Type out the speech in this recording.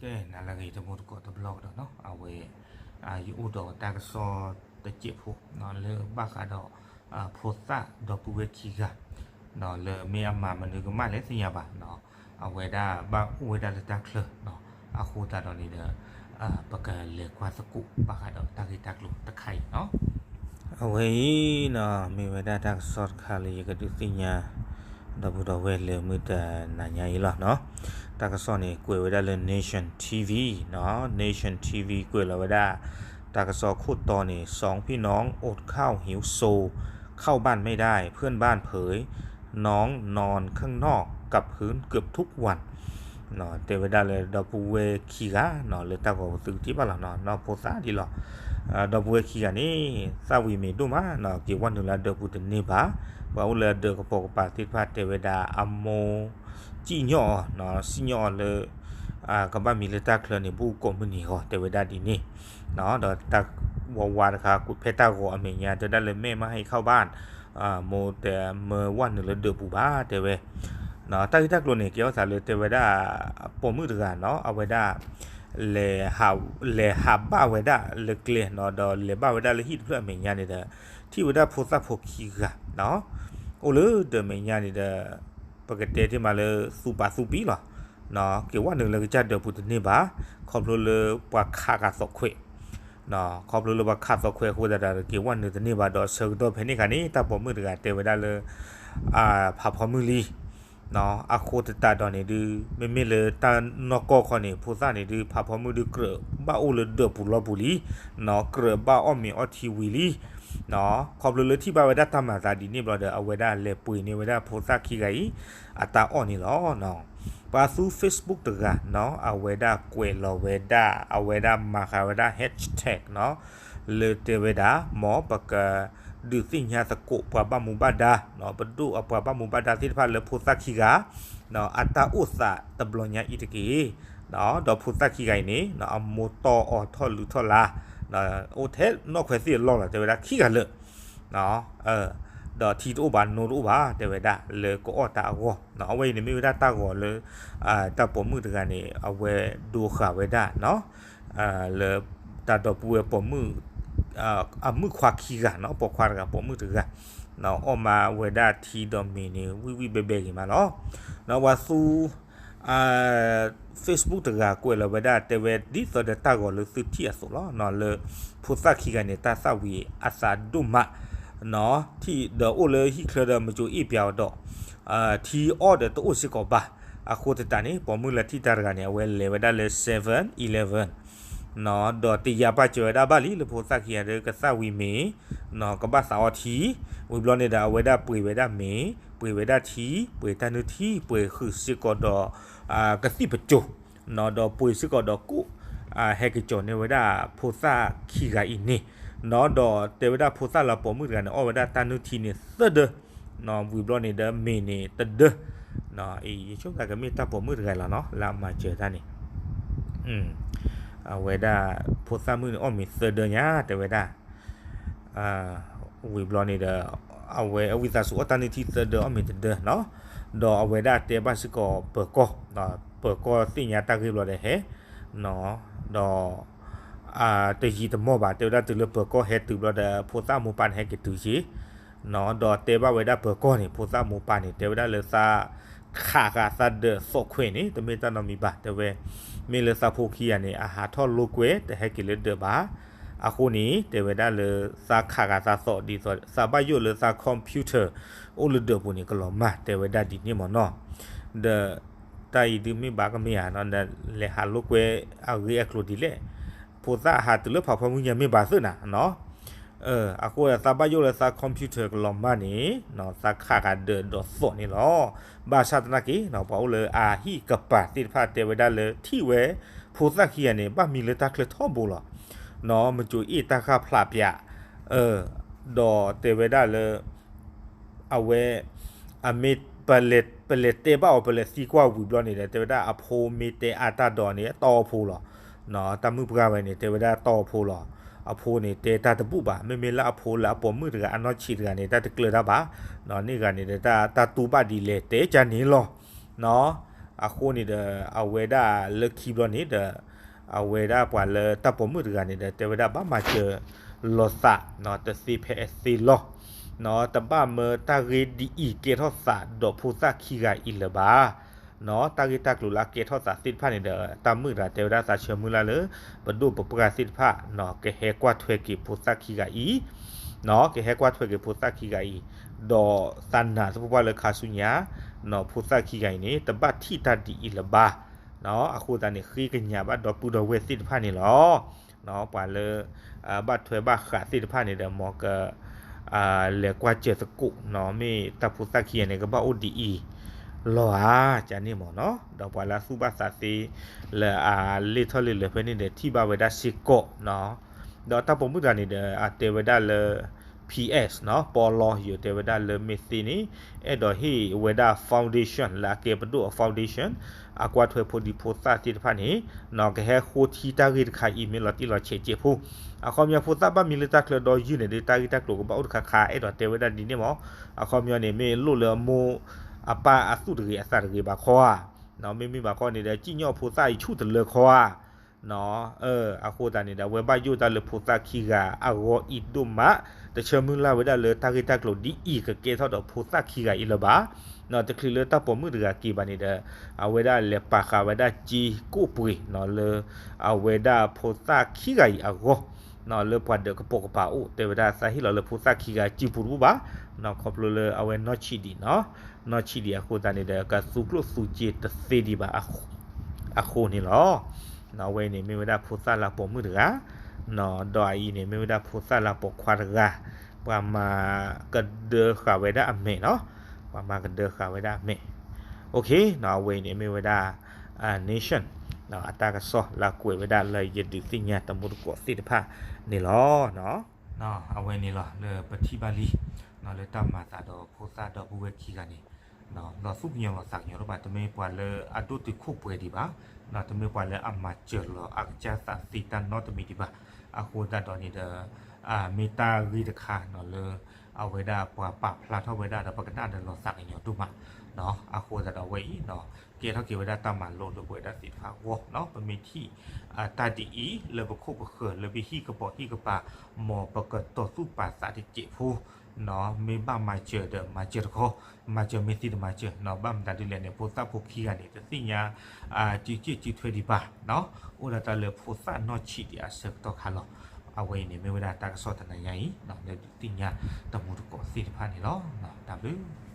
ကဲ နၤလၢအဂ့ၤ တမူတကိးတဘျီကဒီးနီၤ, အဝဲ ယအိၣ်ဒီးတၢ်ကစီၣ်တစဲးဖိ လၢဘၣ်ဃးဒီး ဖိသၣ်ဒီပုၢ်ဝဲၢ်ခံဂၤ လၢမ့ၢ်အမၤမနုၤကမၣ်လဲၣ်သ့ၣ်ညါဘၣ်, အဝဲဒၣ်ဘၣ်အိၣ်ဝဲဒၣ်လၢတၢ်ချၢ အဃိသတးဒီးန့ၣ်ဒီး ပကလဲၤကွၢ်သကိးဘၣ်ဃးဒီးတၢ်ဂ့ၢ်တၢ်ကျိၤတခါအံၤနီၤ. အဝဲအံၤနီၤ မ့ၢ်ဝဲဒၣ်တၢ်ကစီၣ်တခါလၢယကဒုးသ့ၣ်ညါ ဒီပုၢ်ဒီဝဲၢ်လၢမုၢ်တနၤညါအံၤလီၤနီၤ. တၢ်ကစီၣ်န့ၣ် ကွဲးဝဲဒၣ်လၢ Nation TV နီၤ, Nation TV ကွဲးလီၤဝဲဒၣ် တၢ်ကစီၣ်ခိၣ်တီန့ၣ် สองพี่น้องอดข้าวหิวโซ เข้าบ้านไม่ได้ เพื่อนบ้านเผยน้องนอนข้างนอกกับพื้นเกือบทุกวัน တဲဝဲဒၣ်လၢဒီပုၢ်ဝဲၢ်ခံဂၤနီၤ လၢတၢ်ဂီၤပသူကထံၣ်ဘၣ်လီၤနီၤ နီၢ်ဖိသၣ်ဒ်လီၤ. ဒီပုၢ်ဝဲၢ်ခံဂၤန့ၣ် သၣ်ဝံၤမ့ၤဒိၣ်မးနီၤ က့ၤဝဲနုာ်လၢအဒၢးပူၤတန့ၢ်ဘၣ်. ပှၤအိၣ်လၢအဒၢးကပိာ်ကပၤသ့ၣ်တဖၣ်တဲဝဲဒၣ် အမိၢ် စံၣ်ညီၣ်အီၤနီၤ, စံၣ်ညီၣ်အီၤလၢ ကဘၣ်မံလၢတၢ်ချၢန့ၣ် ဘူးကိးမုၢ်နံၤအဂီၢ် တဲဝဲဒၣ်ဒ်န့ၣ်နီၤ. ဒီးတၢ်ဝးဝးတခါ ကွဲးဖဲတၢ်ဂီၤအမဲာ်ညါ တဲဝဲဒၣ်လၢ แม่ไม่ให้เข้าบ้าน မိၢ်တဲမၢဝဲနုာ်လၢဒၢးပူၤဘၣ် တဲဝဲ တၢ်ဂ့ၢ်တၢ်ကျိၤန့ၣ် ကဲထီၣ်သးလၢတဲဝဲဒၣ် ပိာ်မုၣ်တဂၤနီၤ အဝဲဒၣ် လဲၤဟးဘၣ်ဝဲဒၣ်လၢကျဲနီၤ ဒီးလဲၤဘၣ်ဝဲဒၣ်လၢဟံၣ်တဖျၢၣ်အမဲာ်ညါန့ၣ်ဒီး ထံၣ်ဝဲဒၣ်ဖိသၣ်ဖိခံဂၤနီၤ အိၣ်လၢဒၢးမဲာ်ညါန့ၣ်ဒီး ပကတဲတ့ၢ်မးလၢသူၣ်ပာ်သူၣ်ပံၤလီၤ. က့ၤဝဲနုာ်လၢကစၢ်ဒၢးပူၤတန့ၢ်ဘၣ် ခီဖျိလၢပှၤခးဂၤသီၣ်ခွဲး ခီဖျိလၢပှၤခးသီၣ်ခွဲးအဃိသတးဒီး က့ၤဝဲနုာ်တန့ၢ်ဘၣ်ဒီး ဆၢကတီၢ်ဖဲန့ၣ်အခါန့ၣ် တၢ်ပိာ်မုၣ်တဂၤတဲဝဲဒၣ်လၢ ဖးဖီမုၢ်လံ အဃိသတးဒီးန့ၣ်ဒုး မ့မ့ၢ်လၢတၢ်နီၢ်ကီၢ်ခီန့ၣ် ဖိသၣ်န့ၣ်ဒုး ဖးဖီမုၢ်ဒုးကြၢးဘၣ်အိၣ်လၢဒၢးပူၤလီၢ်ပူၤလံနီၤ, ကြၢးဘၣ်အီၣ်မ့ၤအီထံဝံၤလံနီၤ. ခီဖျိလၢထံၣ်ဘၣ်ဝဲဒၣ်တၢ်မၤသးဒ်န့ၣ်ဘျီဒီး အဝဲဒၣ်လဲၤပှ့ၤန့ၢ်ဝဲဒၣ်ဖိသၣ်ခံဂၤအံၤ အတၢ်အီၣ်န့ၣ်လီၤ. ပှၤသူ Facebook တဂၤနီၤ အဝဲဒၣ်ကွဲးလီၤဝဲဒၣ် အဝဲဒၣ်မၤဃာ်ဝဲဒၣ် hashtag နီၤ လၢတဲဝဲဒၣ် မ်ပက ဒုးသ့ၣ်ညါသကိးပှၤဘၣ်မူဘၣ်ဒါနီၤ, ပဒိၣ်အပှၤဘၣ်မူဘၣ်ဒါသ့ၣ်တဖၣ်လၢဖိသၣ်ခံဂၤ အတၢ်အိၣ်သးတဘျီညါအံၤတက့ၢ်. ဒီးဖိသၣ်ခံဂၤအံၤန့ၣ် အမိၢ်တီၢ်အီၤထီၣ်လုၢ်ထီၣ်လါ အိၣ်ထဲနီၢ်ခွဲးသ့ၣ်အလီၢ်လီၤ တဲဝဲဒၣ်ခံဂၤလၢာ် ဒီးထံတအိၣ်ဘၣ်နိတအိၣ်ဘၣ် တဲဝဲဒၣ်လၢကအီၣ်တၢ်အဂီၢ်. အဝဲအံၤန့ၣ်မ့ၢ်ဝဲဒၣ်တၢ်ဂီၤလၢ တၢ်ပိာ်မုၣ်တဂၤန့ၣ် အဝဲဒိဃာ်ဝဲဒၣ်နီၤ လၢတၢ်ဒီပုၢ်ဝဲၢ်ပိာ်မုၣ် အမုၣ်ခွါခံဂၤနီၤ, ပိာ်ခွါတဂၤ ပိာ်မုၣ်တဂၤ အီၣ်မးဝဲဒၣ်ထံဒီးမ့ၤန့ၣ် ဝံၣ်ဝံၣ်ဘဲဘဲဂ့ၤမးလီၤ. ဒီးပှၤသူ Facebook တဂၤကွဲးလီၤဝဲဒၣ် တဲဝဲဒ်သိးဒီးတၢ်ဂီၤလၢသုထံၣ်အသိးလီၤ. လၢဖိသၣ်ခံဂၤန့ၣ် တၢ်သၣ်ဝံၤအသးဒိၣ်မး ထံၣ်ဒီးအိၣ်လၢဟံၣ်ချၢဒီးမကိၤအ့ၣ်ပၠးအီၤဒီး ထံအီၣ်ဒီးတအိၣ်စ့ၢ်ကီးဘၣ်. အဃိသတးန့ၣ် ပိာ်မုၣ်လၢထံၣ်တၢ်တဂၤန့ၣ် အဝဲလဲၤဝဲဒၣ်လၢ seven eleven ဒီးတယၤပာ်စၢၤဝဲဒၣ်ဘၣ်လံ လၢဖိသၣ်ခံဂၤဒီးကသၣ်ဝံၤမ့ၤ ကဘၣ်သးအီထံ, ဝံၤဘျီန့ၣ်ဒီး အဝဲဒၣ်ပှ့ၤဝဲဒၣ်မ့ၤ, ပှ့ၤဝဲဒၣ်ထံ, ပှ့ၤတၢ်နုၢ်ထံ, ပှ့ၤဃုာ်စ့ၢ်ကီးဒီး ကသံၣ်ပစိၤ ဒီးပှ့ၤစ့ၢ်ကီးဒီးကိၣ် ဟဲက့ၤကၠီၤန့ၢ်ဝဲဒၣ်ဖိသၣ်ခံဂၤအံၤန့ၣ်, ဒီးတဲဝဲဒၣ်ဖိသၣ်လၢပိာ်မုၣ်တဂၤန့ၣ် အီၣ်ဝဲဒၣ်တၢ်နုၢ်ထံန့ၣ်သၢဒၢ ဝံၤဘျီန့ၣ်ဒီးမ့ၤန့ၣ်တဒၢ, ယဆိကမိၣ်ကမ့ၢ်တၢ်ပိာ်မုၣ်တဂၤလီၤနီၤ လၢအမၤစၢၤတၢ်န့ၣ် အဝဲဒၣ် ဖိသၣ်မုၣ်န့ၣ်အီၣ်မ့ၤသၢဒၢညါ တဲဝဲဒၣ် ဝံၤဘျီန့ၣ်ဒီး အဝဲအဝံသးစူၤအီၣ်တၢ်နုၢ်ထံသၢဒၢအီၣ်မ့ၤတဒၢနီၤ, ဒီးအဝဲဒၣ်တဲဘၣ်စ့ၢ်ကီးပၢၤကီၢ်, ပၢၤကီၢ်သ့ၣ်ညါတၢ်ဂ့ၢ်ဘျီဒီးဟဲ, ဒီး တယံာ်တမီၢ်ဘၣ် တဲဝဲဒၣ်တုၤလၢပၢၤကီၢ်ဟဲတုၤဘျီဒီး ဖိသၣ်မိၢ်ပၢ်န့ၣ်ဟဲက့ၤတုၤက့ၤ ဒီးတဲဘၣ်ဝဲဒၣ်ပၢၤကီၢ်န့ၣ် ဖိသၣ်မိၢ်ပၢ်န့ၣ် တဲဝဲဒၣ်လၢသးခးဃာ်သးဒၢးသီၣ်ခွဲးန့ၣ် တမ့ၢ်တၢ်နီတမံၤဘၣ် တဲဝဲ, မ့ၢ်လၢသးဖိခံဂၤန့ၣ် အဟးထီၣ်လိာ်ကွဲ တဟဲက့ၤလၢဒၢးဘၣ်, အဃိန့ၣ် တဲဝဲဒၣ်လၢသးခးဃာ်သးသီၣ်ဒ်သိး သးဘၣ်ယိၣ်လၢသး computer အိၣ်လၢဒၢးပူၤန့ၣ် ကလီၤမၢ် တဲဝဲဒၣ်ဒ်န့ၣ်မ့ၢ်နီၤ, ဒီး တၢ်အံၤဒုးမ့ၢ်ဘၣ်ကမ့ၢ်ဧါနီၤ, လဲၤဟးလိာ်ကွဲအဂ့ၢ်အကျိၤဒ်လဲၣ်, ဖိသၣ်ဟးတုၤလၢဖးဖီမုၢ်ညါမ့ၢ်ဘၣ်သ့ၣ်နၤနီၤ အဃိသးဘၣ်ယိၣ်လၢသး computer ကလီၤမၢ်န့ၣ် သးခးဃာ်ဒၢးဒီးသီၣ်န့ၣ်လီၤ. ဘၣ်ဆၣ်သနာ်က့ ပှၤအိၣ်လၢအဟံၣ်ကပၤသ့ၣ်တဖၣ်တဲဝဲဒၣ်လၢထံၣ်ဝဲ ဖိသၣ်ခံဂၤန့ၣ် ဘၣ်မံလၢတၢ်ချၢထီဘိလီၤ. မကိၤအ့ၣ်တၢ်ဃၣ်ဖျးပၠး, ဒီးတဲဝဲဒၣ်လၢ အဝဲ အမ့ၢ် ပလဲၤတဲဘၣ်အီၤ ပလဲၤသံကွၢ်ဝံၤဘျီန့ၣ်ဒီး တဲဝဲဒၣ်အဖိမ့ၢ်တဲအါတၢ်ဒီးန့ၣ် တီၢ်အဖိလီၤ. တၢ်မုၣ်ပှၢ်ဝဲန့ၣ် တဲဝဲဒၣ်တီၢ်အဖိလီၤ. အဖိန့ၣ်တဲတၢ်တဘူၣ်ဘၣ်. မ့မ့ၢ်လၢအဖိလၢအပိာ်မုၣ်တဂၤ အနီၢ်ဆံးတဂၤန့ၣ် တၢ်တကျၢၤတၢ်ဘၣ်. န့ၣ်ဂၤန့ၣ်ဒီး တၢ်တူၢ်ဘၣ်ဒ်လဲၣ်တဲကန့ၣ်လီၤ. အဃိန့ၣ်ဒီး အဝဲဒၣ်လၢခံဘျီန့ၣ်ဒီး အဝဲဒၣ်ပှၤလၢတၢ်ပိာ်မုၣ်တဂၤန့ၣ်ဒီး တဲဝဲဒၣ်ဘၣ်မၤစၢၤလိာ်သး တသ့ဖဲအသ့လီၤ. တဘၣ်မၢတၢ်ဂ့ၢ်ဒ်အံၤ ကဲထီၣ်သးဒီးဖိသၣ်ခံဂၤအံၤလၢၤဘၣ်. တၢ်ဂ့ၢ်တၢ်ကျိၤလၢအကဲထီၣ်သးသ့ၣ်တဖၣ်န့ၣ်ဒီး တၢ်မုၣ်တဂၤတဲဝဲဒၣ်သးဆၢမုၢ်လၢ်လၢ ပဒိၣ်ပပှၢ်သ့ၣ်တဖၣ် ကဟဲကွၢ်ထွဲက့ၤဖိသၣ်ခံဂၤအံၤ ကဟဲကွၢ်ထွဲက့ၤဖိသၣ်ခံဂၤအံၤ, ဒီးသးနာ်သပှၢ်ပှၢ်လၢခါဆူညါ ဖိသၣ်ခံဂၤအံၤန့ၣ် တဘၣ်ထံၣ်တၢ်ဒ်အံၤလၢၤဘၣ်. အဃိသတးန့ၣ် ဃ့ကညးဘၣ်ဒီပုၢ်ဒီဝဲၢ်သ့ၣ်တဖၣ်န့ၣ်လီၤ. ပှၤလၢ ဘၣ်ထွဲဘၣ်ဃးသ့ၣ်တဖၣ်န့ၣ်ဒီး မ်က လဲၤကွၢ်စၢၤသကိး မ့ၢ်တၢ်ဖိသၣ်ခံဂၤန့ၣ် ကဘၣ်အိၣ်ဒ်အံၤလီၤဧါ ကန့ၣ်မ့ၢ်နီၤ. ဒီးပှၤလၢအသူၣ်ဘၣ်သးသ့ လၢအလဲၤထီၣ်လဲၤလၢၤဖဲန့ၣ်ဒီး ထံၣ်ဘၣ်ဝဲဒၣ်စ့ၢ်ကီးနီၤ. ဒီးတၢ်ပိာ်မုၣ်တဂၤန့ၣ်ဒီး အတဲဝဲဒၣ်လၢ P S နီၤ ပီလီ ယိၤတဲဝဲဒၣ်လၢမ့ၢ်သ့န့ၣ် အဲၣ်ဒိးဟ့ၣ်ဝဲဒၣ် foundation လၢအကဲပဒိၣ်အ foundation အကွၢ်ထွဲဖိဒံဖိသၣ်သ့ၣ်တဖၣ်န့ၣ် ကဟဲဃိထံတၢ်ဂ့ၢ်တခါအံၤ မ့ၢ်လီၤတံၢ်လီၤဆဲးစဲးဖိ. အခီပညီဖိသၣ်ဘၣ်မံလၢတၢ်ချၢဒီးယုၢ်န့ၣ်ဒီး တၢ်ဂ့ၢ်တၢ်ကျိၤကဘၣ်အိၣ်တခါခါ အဲၣ်ဒိးတဲဝဲဒၣ်ဒ်န့ၣ်မ့ၢ်. အခီပညီန့ၣ် မ့ၢ်လိၣ်လၢအမိၢ်အပၢ်အသူၣ်တဂ့ၤအသးတဂ့ၤဘၣ်ခီဧါ. မ့မ့ၢ်ဘၣ်ခီန့ၣ်ဒီး စံၣ်ညီၣ်ဖိသၣ်အံၤဆူၣ်တလၢခီဧါ. အဃိသတးန့ၣ်ဒီး အဝဲဘၣ်ယိၣ်တၢ်လၢဖိသၣ်ခံဂၤအဂီၢ်အံၤဒိၣ်မး, တဆၢမုၢ်လၢ်ဝဲဒၣ်လၢတၢ်ဂ့ၢ်တၢ်ကျိၤဒ်အံၤကကဲထီၣ်ဒီးဖိသၣ်ခံဂၤအံၤလၢၤဘၣ်. တချုးလၢတၢ်ပိာ်မုၣ်တဂၤက့ၤဘၣ်န့ၣ်ဒီး အဝဲဒၣ်လဲၤပာ်ဃာ်ဝဲဒၣ်စ့ကိၣ်ပှ့ၤလၢ အဝဲဒၣ်ဖိသၣ်ခံဂၤအံၤအဂီၢ် လၢပှၤဒၢးကပိာ်ကပၤအိၣ် တဲဝဲဒၣ်သးဟ့ၣ်လီၤလၢဖိသၣ်ခံဂၤစံာ်ပူၤတဘူၣ်ဘၣ်, ခီဖျိလၢအဝဲနီၢ်ဆံးဒံးနီၤ, နီၢ်ဆံးဒံးအဃိသတးန့ၣ်ဒီး ကသူကျိၣ်သူစ့တသ့ဒံးဘၣ်အဃိန့ၣ်လီၤ. အဝဲန့ၣ်မ့ၢ်ဝဲဒၣ်ဖိသၣ်လၢပိာ်မုၣ်တဂၤ, ဒီးအအံၤန့ၣ်မ့ၢ်ဝဲဒၣ်ဖိသၣ်လၢပိာ်ခွါတဂၤ, ပှၤမၤကဒၢဃာ်ဝဲဒၣ်အမဲာ်နီၤ, ပှၤမၤကဒၢဃာ်ဝဲဒၣ်အမဲာ်. အဝဲအံၤန့ၣ်မ့ၢ်ဝဲဒၣ် nation အတၢ်ကစီၣ်လၢကွဲးဝဲဒၣ်လၢယဒုးသ့ၣ်ညါတမူတကိးသ့ၣ်တဖၣ်န့ၣ်လီၤ. အဝဲန့ၣ်လီၤ လၢပထံၣ်ဘၣ်လံ လၢတၢ်မၤသးဒီးဖိသၣ်ဒီပုၢ်ဝဲၢ်ခံဂၤန့ၣ် လီၤသူၣ်ကညီၤလီၤသးကညီၤတအိၣ်ဘၣ်, တမ့ၢ်ပှၤလၢအဒိၣ်တုာ်ခိၣ်ပှဲၤဒံးဘၣ်, တမ့ၢ်ပှၤလၢအမၤစၢၤလီၤအကစၢ်သးသ့တၢ်နီတမံၤဒံးဘၣ်. အဃိသတးဒီးန့ၣ်ဒီး မ့ၢ်တၢ်ဂ့ၢ်တခါလၢ အဝဲဒၣ်ပှၤပာ်ဖျါထီၣ်ဝဲဒၣ်ဒီးပကနၣ်ဒီးလီၤသးကညီၤဒိၣ်မး. အဃိသတးဒီးအဝဲအံၤ ကဲထီၣ်က့ၤဝဲဒၣ်တၢ်မၤလိလၢပဝဲဒၣ်သ့ၣ်တဖၣ်အဂီၢ်, ပမ့ၢ်ထံၣ် တၢ်ဒ်အံၤ လၢပခိၣ်ပဃၢၤ လၢပဟံၣ်ကပိာ်ဟံၣ်ကပၤ မ်ပကတီၢ်သူၣ်ပာ်သးတစဲးဖိ, မ့ၢ်ဘၣ်မၤစၢၤဒီးမၤစၢၤတခီ, မၤစၢၤမ့ၢ်သ့တမၤစၢၤ, ဘၣ်မတၤဒ်လဲၣ်န့ၣ် ဖိသၣ်ဖိခံဂၤန့ၣ် တသ့ၣ်ညါ စုစ့စုထွဲဒံးဘၣ်, အိၣ်ဒၣ်တၢ်လၢဖိသၣ်နီၢ်ဆံးဒံးအဆၢကတီၢ်ခါလီၤ. အဝဲအံၤန့ၣ်မ့ၢ်ဝဲဒၣ်တၢ်ကစီၣ်တနၤညါအံၤ လၢဒုးသ့ၣ်ညါတမူတကိးသ့ၣ်တဖၣ်န့ၣ်လီၤ. တၢ်ဘျုး